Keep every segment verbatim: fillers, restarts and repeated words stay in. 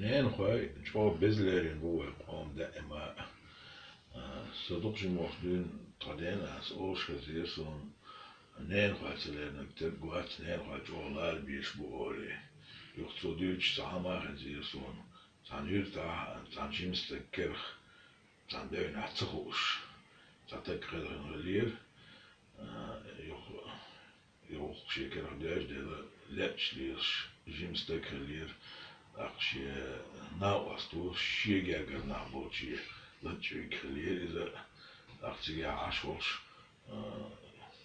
Ненахой чӀогӀа беза лерина бу вай къоман даима а. А, со дукха жимчохь дуьйна тхо денна ас олуш хезира суна, ненахой ца леринарг терра вац, ненахой чӀогӀа лара безаш бу олий. Юха цо дуьйцуш цхьа хӀума а хезира суна, цхьана юьртахь, цхьана жима стеган керха, цхьана девнехь ца хууш, цхьа стаг кхелхина хиллера, а, юха, юха шен керха доьжна дела, лаьтташ лелаш, жима стаг хиллера, тӀаккха шен накъосто шен гергара нах болчу лачкъийна хиллера иза, тӀаккха цигахь Ӏаш волуш, а,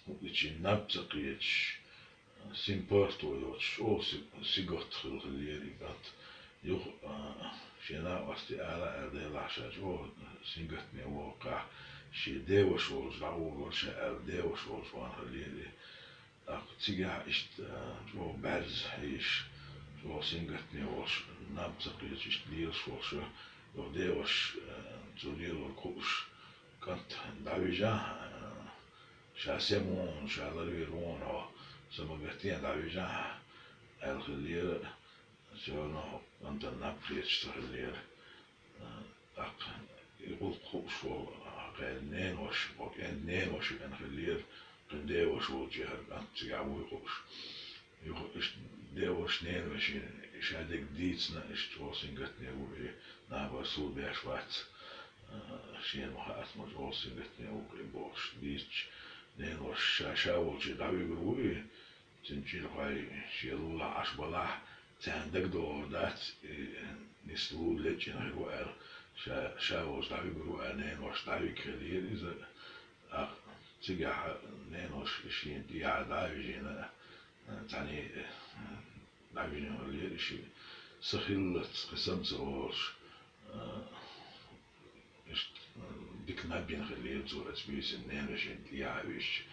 хӀуъа чу наб ца кхеташ, синпаргӀато йоцуш, чӀогӀа си-, сингаттам хилла хиллера и кӀант. Юха, а, шен накъостий ала аьлла, делахь ша чӀогӀа сингаттаме вогӀу-кх, шен деваша волчу дӀагӀур вара ша аьлла, деваша волчу ван хиллера и. ТӀаккха цигахь иштта, а, чӀогӀа бӀаьрза хьийзаш, чӀогӀа сингаттаме волуш, наб ца кхеташ иштта лелаш волуша, юха деваша, а, цо лелорг хууш, кӀант дӀавижахь, а, ша сема ву хьуна, ша ларвийр ву хьуна хьо, са ма гатде, дӀавижахь, аьлла хиллера, всё равно кӀантана наб кхеташ ца хиллера. ТӀаккха и гӀуллакх хууш волу, кхин ненош, кхин ненош веана хиллера, кхин деваша волчу хӀара кӀант цигахь вуй хууш. Юха иштта деваша, ненавешин ша дерг дийцина, иштта чӀогӀа сингаттаме ву и, наб сов беш вац, а, шена ма хаьа, ас ма чӀогӀа сингаттаме ву-кх и бохуш дийцича, ненош ша, ша волчу дӀавигар ву и, цуьнан чӀирхой шен лулахь Ӏаш балахь, царна дагадогӀур дац, и, нислур лечкъина хир ву аьлла, ша, ша волчу дӀавигар ву аьлла, ненош дӀавига хиллера иза. ТӀаккха цигахь ненош шена тӀехьа дӀа а вижина, цхьаьна, дӀавижина хиллера и шиъ, са хиллалц кхин сам ца олуш, а, иштта, а, дика наб йина хиллера цо оцу буьйсанна ненавешин тӀехьа а висча.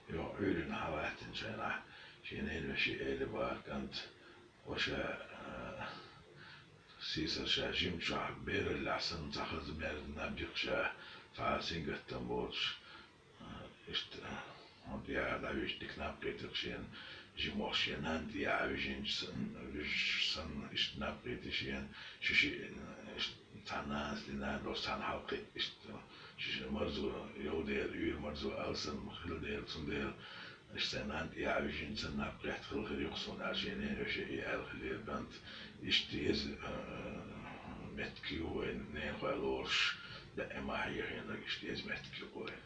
Юха Ӏуьйранна хьалаьттинчу хенахь шен ненавеше элира боху кӀанта: «Ваша, а, сийсара ша жимчохь бераллехь санна цхьа хаза мерза наб ю-кх ша, цхьа сингаттам боцуш». Иштта, хьуна тӀехьа дӀавижча дика наб кхийтира шена, жимчохь шен нанна тӀехьа вижинчу санна, вижча санна, иштта наб кхийтира шена, ши-шиъ, иштта цхьана нанас тӀе нана долуш цхьаьна хьалакхиъна, иштта, ши-шиъ марзо йолу дела, уьйр марзо алсам хилла дела, цундела, иштта сайн нанна тӀехьа вижинчу санна наб кхетта хилла хир ю-кх суна аьлла, шен ненавеше и аьлла хиллера кӀанта. Иштта еза, а, меттиг ю вайн ненахой лоруш, даима хьехийнарг, иштта еза меттиг ю-кх вайн.